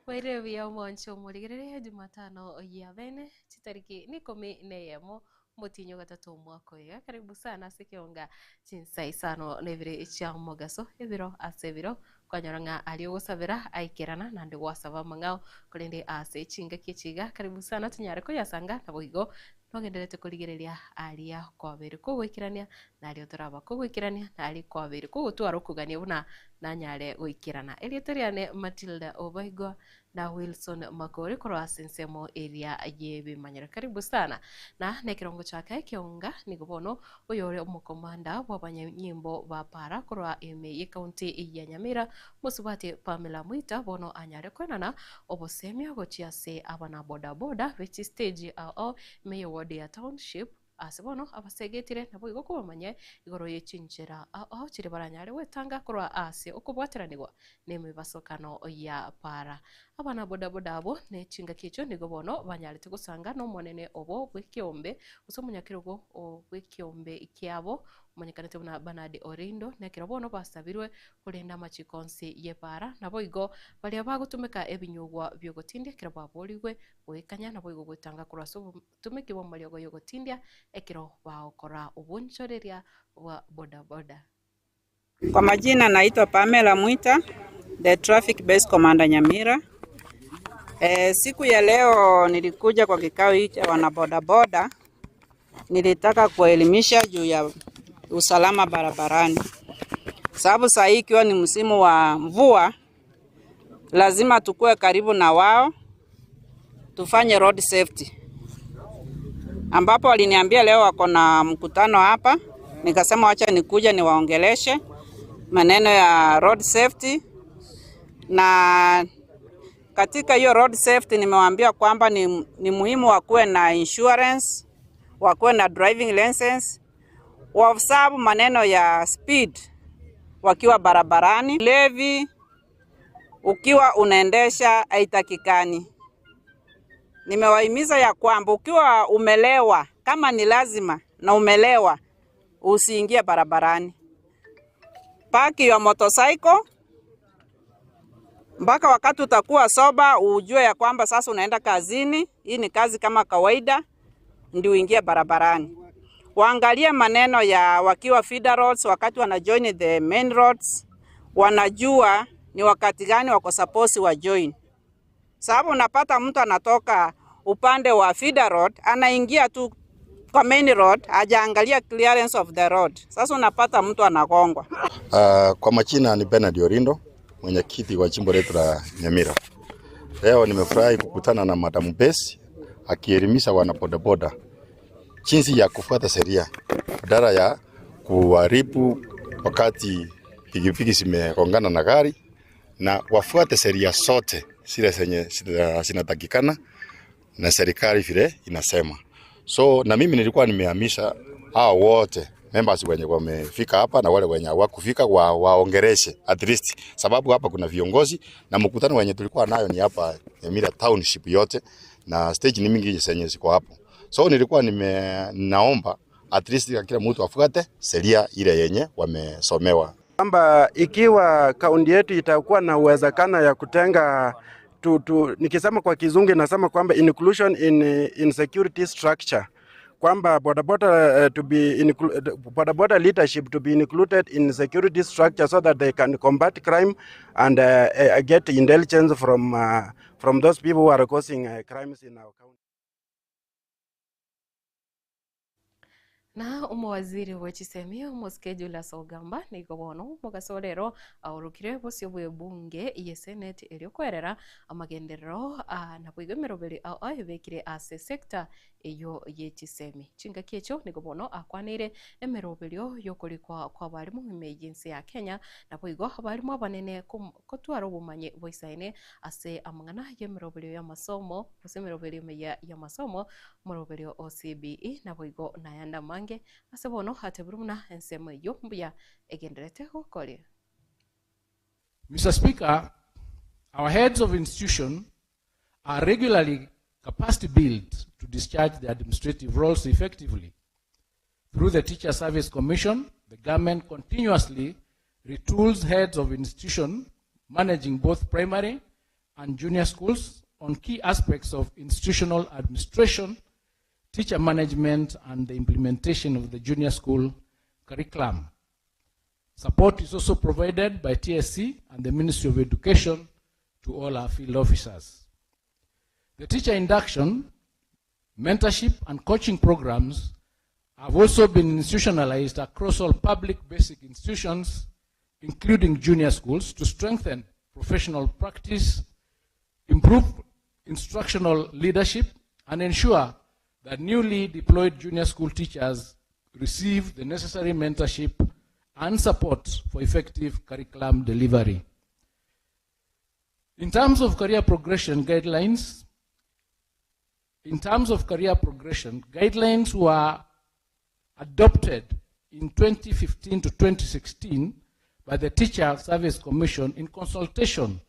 Bwairire buya omwancho omorigereria Jumatano ya bene chitariki ni ikomi na eyemo omotienyi ogatato omwaka oyo. Karibu sana ase ekeonga chinsa isano na ibere chia omogaso ebiro ase ebiro kwanyora ng'a aria ogosabera aikerana naende gwasaba amang'ao korende ase chingaki echi iga karibu sana tonyare koyasanga naboigo Nogenderete korigereria aria kwabeire kogoikerania, na aria otoraba kogoikerania, na aria kwabeire kogotwara okogania buna nanyare goikerana. Erieta riane Matilda Obaigwa na Wilson Makori korwa ase ensemo eria y'ebimanyero. Karibu sana. Na nekerongo chaka ekeonga nigo bono oyore omokomanda bw'abanyanyimbo ba para korwa ime y'ecounty ya Nyamira Mosubati Pamela Mwita bono anyare koenana obosemia gochia ase abana boda boda be chistage ao ao ime ye ward ya Township ase bono abasegetire naboigo kobamanye igoro ye chinchera ao ao chiria baranyare gwetanga korwa ase okobwateranigwa nemebasokano ya para. Abana boda boda abwo ne chingaki echio nigo bono banyarete gosanga nomonene obo bw'ekeombe gose omonyakerogo bw'ekeombe kiabo omonyekanete buna Bernard Orindo nekero bono basabirwe korende amachiko onsi y'ebaara, naboigo baria bagotumeka ebinyugwa bi'ogotindia ekero baboorigwe goikanya, naboigo goetanga korwa ase obotumeki bw'amariogo y'ogotindia ekero bagokora obonchoreria bwa bodaboda. Kwa majina naitwa Pamela Mwita, the traffic base commander Nyamira. E, siku ya leo nilikuja kwa kikao hiki cha wanabodaboda, nilitaka kuwaelimisha juu ya usalama barabarani, sababu saa hii ikiwa ni msimu wa mvua, lazima tukue karibu na wao, tufanye road safety, ambapo waliniambia leo wako na mkutano hapa, nikasema wacha nikuja niwaongeleshe maneno ya road safety na katika hiyo road safety nimewaambia kwamba ni, ni muhimu wakuwe na insurance, wakuwe na driving license, waobserve maneno ya speed wakiwa barabarani. Levi ukiwa unaendesha haitakikani. Nimewahimiza ya kwamba ukiwa umelewa, kama ni lazima na umelewa, usiingie barabarani. Park your motorcycle mpaka wakati utakuwa soba, ujue ya kwamba sasa unaenda kazini. Hii ni kazi kama kawaida, ndio uingie barabarani. Waangalie maneno ya wakiwa feeder roads, wakati wana join the main roads, wanajua ni wakati gani wako supposed wa join, sababu unapata mtu anatoka upande wa feeder road anaingia tu kwa main road, hajaangalia clearance of the road. Sasa unapata mtu anagongwa. Kwa majina ni Bernard Orindo, mwenyekiti wa jimbo letu la Nyamira. Leo nimefurahi kukutana na Madam Bess akielimisha wanabodaboda jinsi ya kufuata sheria badala ya kuharibu wakati pikipiki zimegongana na gari, na wafuate sheria zote zile zenye zinatakikana na serikali vile inasema. So na mimi nilikuwa nimehamisha hao wote members wenye wamefika hapa na wale wenye hawakufika wa, waongereshe at least, sababu hapa kuna viongozi na mkutano wenye tulikuwa nayo ni hapa Nyamira Township yote na stage ni mingi zenye ziko hapo. So nilikuwa nime naomba at least kila mtu afuate sheria ile yenye wamesomewa. Kwamba ikiwa kaunti yetu itakuwa na uwezekano ya kutenga tu, tu, nikisema kwa kizungu inasema kwamba inclusion in security structure kwamba bodaboda to be bodaboda leadership to be included in security structure so that they can combat crime and get intelligence from those people who are causing crimes in our county. Na omowaziri bwe chisemi omosike Julius Ogamba nigo bono omogaso rero aorokire bosio bw'ebunge ye senate erio kwerera amagenderero naboigo emeroberi ao ebekire ase sector eyio ye chisemi. Chingaki echio nigo bono akwaneire emeroberio y'okorikwa kw'abarimu ime y'ense ya Kenya naboigo abarimu abanene kotwara obomanyi boisaine ase amang'ana y'emeroberio y'amasomo gose emeroberio ime y'amasomo Omoroberio o CBE naboigo nayande amange ase bono atebirwe buna ensemo eyio mbuya egendererete gokoria. Mister Speaker, our heads of institution are regularly capacity built to discharge their administrative roles effectively. Through the Teacher Service Commission, the government continuously retools heads of institution managing both primary and junior schools on key aspects of institutional administration, teacher management, and the implementation of the junior school curriculum. Support is also provided by TSC and the Ministry of Education to all our field officers. The teacher induction, mentorship, and coaching programs have also been institutionalized across all public basic institutions, including junior schools, to strengthen professional practice, improve instructional leadership, and ensure that newly deployed junior school teachers receive the necessary mentorship and support for effective curriculum delivery. In terms of career progression guidelines, in terms of career progression, guidelines were adopted in 2015 to 2016 by the Teacher Service Commission in consultation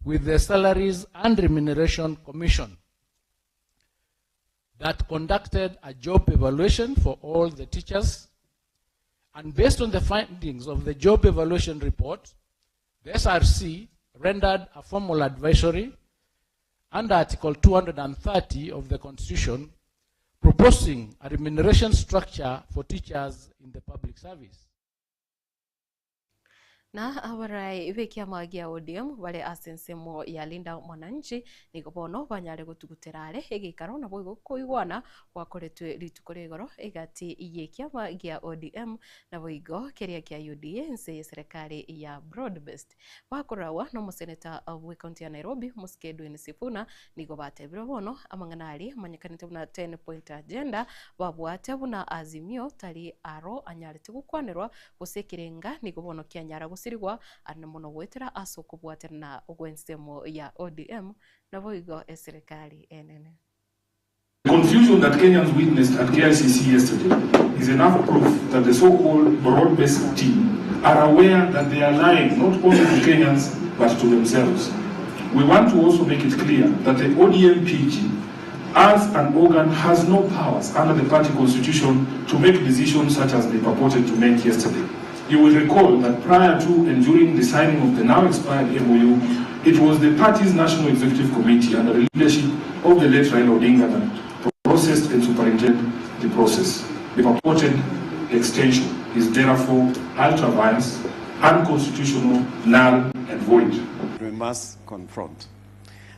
with the Salaries and Remuneration Commission that conducted a job evaluation for all the teachers. And based on the findings of the job evaluation report, the SRC rendered a formal advisory under Article 230 of the Constitution proposing a remuneration structure for teachers in the public service. Na abarai b'ekiama gia ODM bare ase ensemo ya Linda Mwananchi nigo bono banyare gotugutera are egeikaro naboigo koigwana gwakoretwe rituko ria igoro egati y'ekiama gia ODM naboigo keria kia UDA ense y'eserekari ya Broad Based. Bakoragwa nomoseneta bw'ekaunti ya Nairobi Mosike Edwin Sifuna nigo batebire bono amang'ana aria amanyekanete buna 10 point agenda babwate buna Azimio tari aro anyarete gokwanerwa Gose ekerenga nigo bono kianyara gosirigwa ande mono goetera ase okobwaterana gw'ensemo ya ODM naboigo eserekari enene. The confusion that Kenyans witnessed at KICC yesterday is enough proof that the so-called broad-based team are aware that they are lying not only to Kenyans but to themselves. We want to also make it clear that the ODM PG as an organ has no powers under the party constitution to make decisions such as they purported to make yesterday. You will recall that prior to and during the signing of the now expired MOU, it was the party's National Executive Committee under the leadership of the late Raila Odinga that processed and superintended the process. The purported extension is therefore ultra vires, unconstitutional, null and void. We must confront.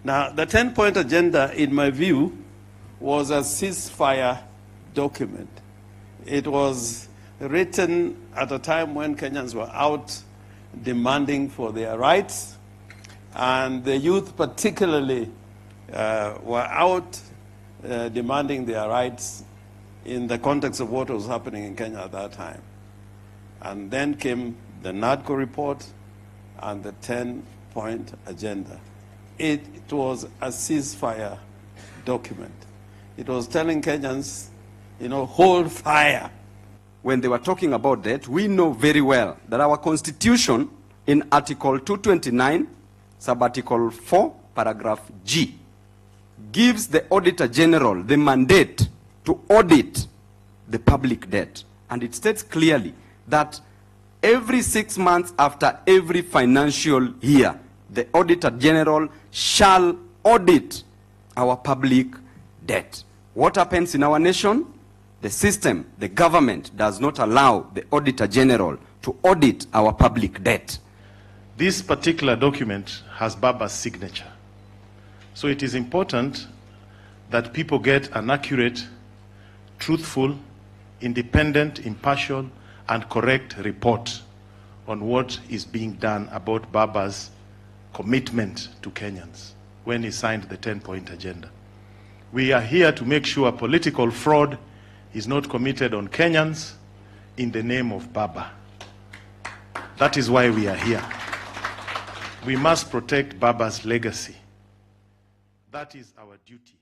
Now, the 10-point agenda, in my view, was a ceasefire document. It was written at a time when Kenyans were out demanding for their rights, and the youth particularly were out demanding their rights in the context of what was happening in Kenya at that time. And then came the NADCO report and the 10-point agenda. It was a ceasefire document. It was telling Kenyans, hold fire. When they were talking about that, we know very well that our Constitution in Article 229, Subarticle 4, Paragraph G, gives the Auditor General the mandate to audit the public debt. And it states clearly that every 6 months after every financial year, the Auditor General shall audit our public debt. What happens in our nation? The system, the government does not allow the Auditor General to audit our public debt. This particular document has Baba's signature. So it is important that people get an accurate, truthful, independent, impartial, and correct report on what is being done about Baba's commitment to Kenyans when he signed the 10-point agenda. We are here to make sure political fraud is not committed on Kenyans in the name of Baba. That is why we are here. We must protect Baba's legacy. That is our duty.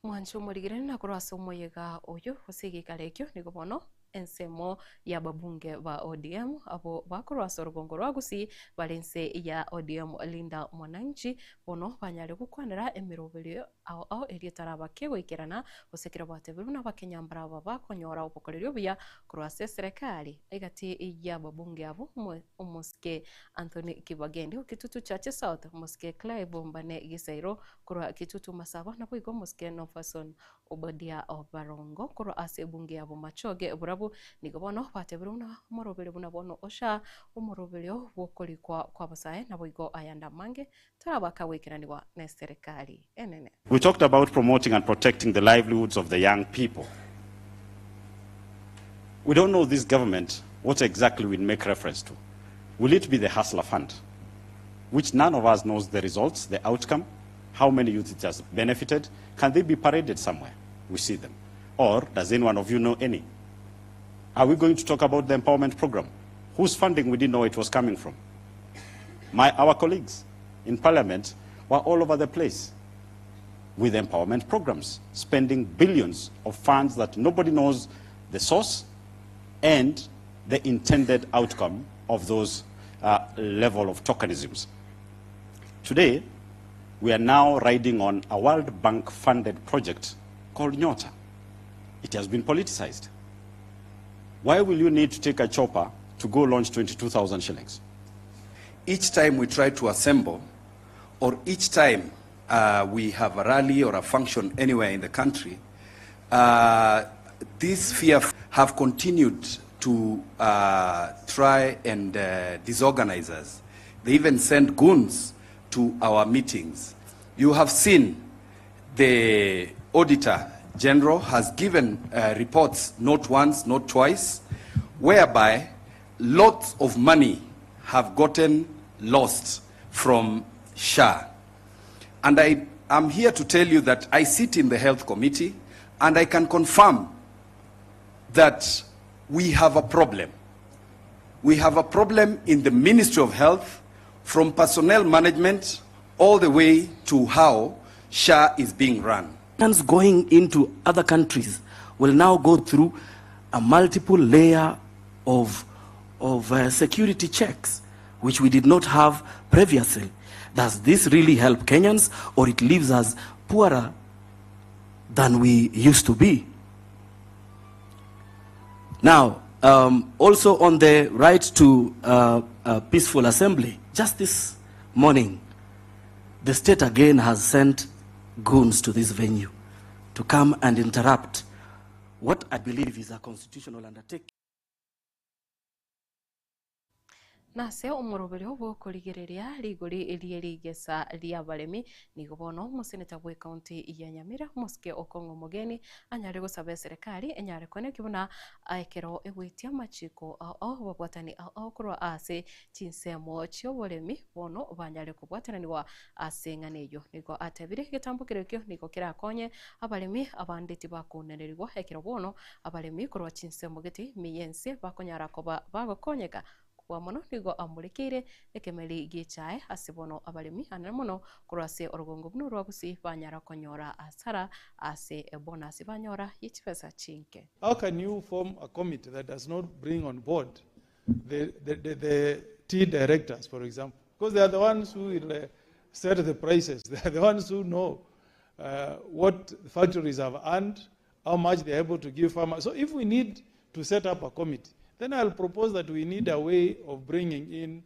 Mwanche omorigereri na korwa ase omoyega oyo gose egeikaro ekio nigo bono Ensemo y'ababunge ba ODM abwo bakorwa ase orogongo rwa Gusii bare inse ya ODM Linda Mwananchi bono banyare gokwanera emeroberio ao ao eria etaraba kegoikerana gose ekero batebirwe buna Abakenya mbaraba bakonyora obokoreri obuya korwa ase eserekari. Egati y'ababunge abwo omosike Anthony Kibagendi o Kitutu Chache South, omosike Clive Mbane Gisairo korwa Kitutu Masaba naboigo omosike Nofason Obadia Obarongo korwa ase ebunge ya Bomachoge Borabu nigo bono batebire buna omoroberio buna bono osha omoroberio bw'okorikwa kw'abasae naboigo ayande amange taraba kagoikeranigwa neserikari enene. We talked about promoting and protecting the livelihoods of the young people. We don't know this government what exactly we'll make reference to. Will it be the Hustler Fund, which none of us knows the results, the outcome, how many youth it has benefited? Can they be paraded somewhere? We see them. Or does any one of you know any? Are we going to talk about the empowerment program, whose funding we didn't know it was coming from? Our colleagues in parliament were all over the place with empowerment programs, spending billions of funds that nobody knows the source and the intended outcome of those level of tokenisms. Today, we are now riding on a World Bank-funded project called Nyota. It has been politicized. Why will you need to take a chopper to go launch 22,000 shillings? Each time we try to assemble, or each time we have a rally or a function anywhere in the country, this fear have continued to try and disorganize us. They even send goons to our meetings. You have seen the Auditor General has given reports not once, not twice, whereby lots of money have gotten lost from SHA. And I am here to tell you that I sit in the Health Committee and I can confirm that we have a problem. We have a problem in the Ministry of Health, from personnel management all the way to how SHA is being run. Kenyans going into other countries will now go through a multiple layer of security checks, which we did not have previously. Does this really help Kenyans, or it leaves us poorer than we used to be? Now, also on the right to peaceful assembly, just this morning, the state again has sent goons to this venue to come and interrupt what I believe is a constitutional undertaking. Nase omoroberio bw'okorigereria rigori erie rigesa ria baremi nigo bono omoseneta bwe county ya Nyamira omosike Okong'o Omogeni anyare gosaba eserekari enyare kweneki buna ekero egwetia amachiko ao ao babwatani ao ao korwa ase chinsemo chioboremi bono banyare kobwatananiwa ase eng'ana eywo. Nigo atebire egetambokero ekio nigo kerakonye abaremi abande tibakonererigwa ekero bono abaremi korwa chinsemo gete miyense bakonyara koba bagokonyeka kwa mono nigo amurekeire ekemeri gichae ase bono abaremi anene mono korwa ase orogongo buno rwa Gusii banyara konyora asara ase ebonasi banyora yechibesa chinke. How can you form a committee that does not bring on board the tea directors, for example? Because they are the ones who will set the prices. They are the ones who know what factories have earned, how much they are able to give farmers. So if we need to set up a committee, then I'll propose that we need a way of bringing in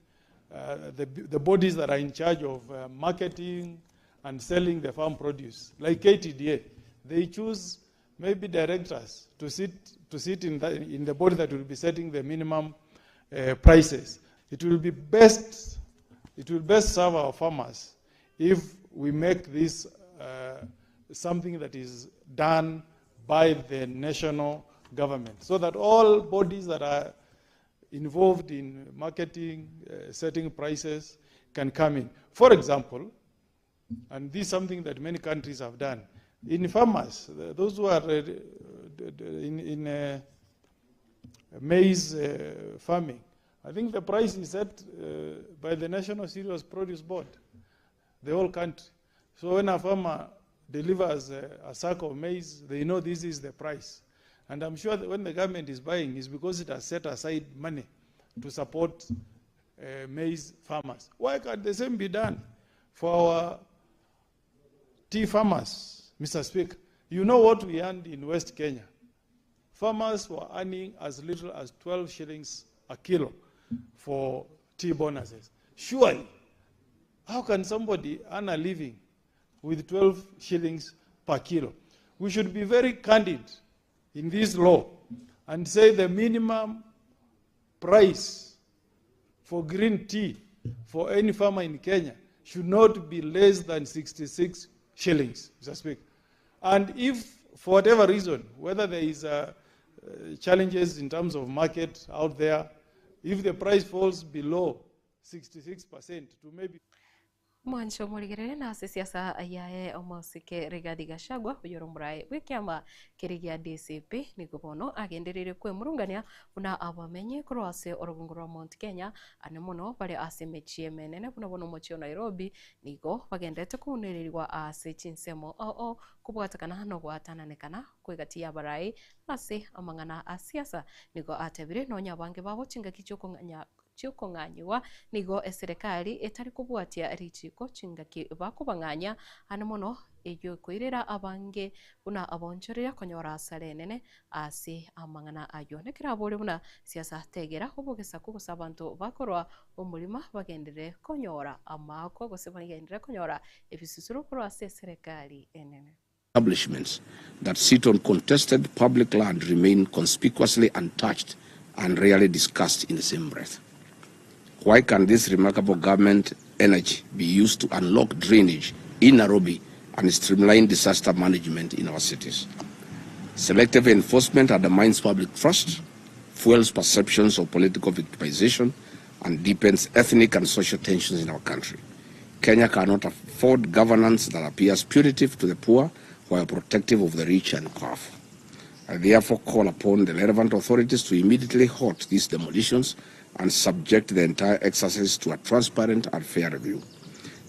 the bodies that are in charge of marketing and selling the farm produce, like KTDA. They choose maybe directors to sit in the body that will be setting the minimum prices. It will be best, it will best serve our farmers if we make this something that is done by the national government, so that all bodies that are involved in marketing, setting prices, can come in. For example, and this is something that many countries have done, in farmers, those who are in maize farming, I think the price is set by the National Cereals Produce Board, the whole country. So when a farmer delivers a sack of maize, they know this is the price. And I'm sure that when the government is buying, it's because it has set aside money to support uh, maize farmers. Why can't the same be done for our tea farmers, Mr. Speaker? You know what we earned in West Kenya? Farmers were earning as little as 12 shillings a kilo for tea bonuses. Surely, how can somebody earn a living with 12 shillings per kilo? We should be very candid in this law and say the minimum price for green tea for any farmer in Kenya should not be less than 66 shillings, Mr. Speaker. And if, for whatever reason, whether there is uh, uh, challenges in terms of market out there, if the price falls below 66% to maybe Mwancho morigerere na ase siasa yaye omosike Rigathi Gachagua oyore omorae bw'ekiama keria gia DCP nigo bono agendereire kwemurungania buna abamenyi korwa ase orogongo rwa Mount Kenya ane mono bare ase emechie emenene buna bono omochie o Nairobi nigo bagenderete kounererigwa ase chinsemo ao ao kobwatekana na ogoatananekana kw'egati y'abarai ase amang'ana a siasa. Nigo atebire nonya abange babo chingaki chi'okong'anya chi'okong'anyigwa nigo eserekari etari kobwatia richiiko chingaki bakobang'anyia ane mono eyio ekoirera abange buna abaonchoreria konyora asara enene ase amang'ana ayio. Nekero abore buna siasa tegera obogesaku gose abanto bakorwa omorima bagenderere konyora amaakwa gose bagenderere konyora ebisusuro korwa ase eserekari enene. Establishments that sit on contested public land remain conspicuously untouched and rarely discussed in the same breath. Why can this remarkable government energy be used to unlock drainage in Nairobi and streamline disaster management in our cities? Selective enforcement undermines public trust, fuels perceptions of political victimization, and deepens ethnic and social tensions in our country. Kenya cannot afford governance that appears punitive to the poor while protective of the rich and powerful. I therefore call upon the relevant authorities to immediately halt these demolitions and subject the entire exercise to a transparent and fair review.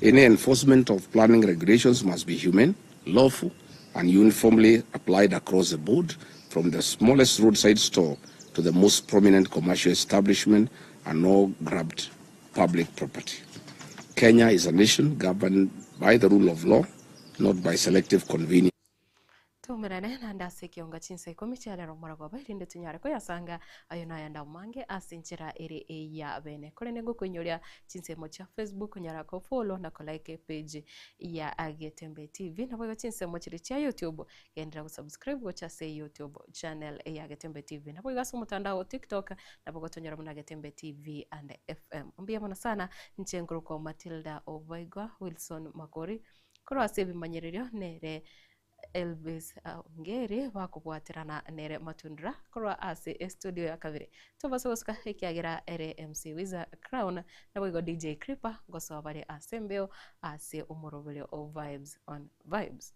Any enforcement of planning regulations must be humane, lawful, and uniformly applied across the board, from the smallest roadside store to the most prominent commercial establishment and all grabbed public property. Kenya is a nation governed by the rule of law, not by selective convenience. Toumerane naende ase ekionga chinsa ikomi chia rero omoragwa erinde tonyare koyasanga ayo nayande amange ase enchera ere eya bene. Korende ngokoinyoria chinsemo chia Facebook onyara ko follow na ko like page ya Getembe TV naboigo chinsemo chiria chia YouTube genderera go subscribe gocha ase YouTube channel ya Getembe TV naboigo ase omotandao o TikTok nabo gotonyora buna Getembe TV and FM. Mbuya mono sana inche nkorokwa Matilda Obaigwa Wilson Makori korwa ase ebimanyererio nere Elvis Ongeri bakobwaterana nere Matundura korwa ase estudio ya kabere. Tobasa gosuka ekiagera ere MC Wiza Crown naboigo DJ Creeper ngosoa bare ase embeo ase omoroberio o Vibes on Vibes.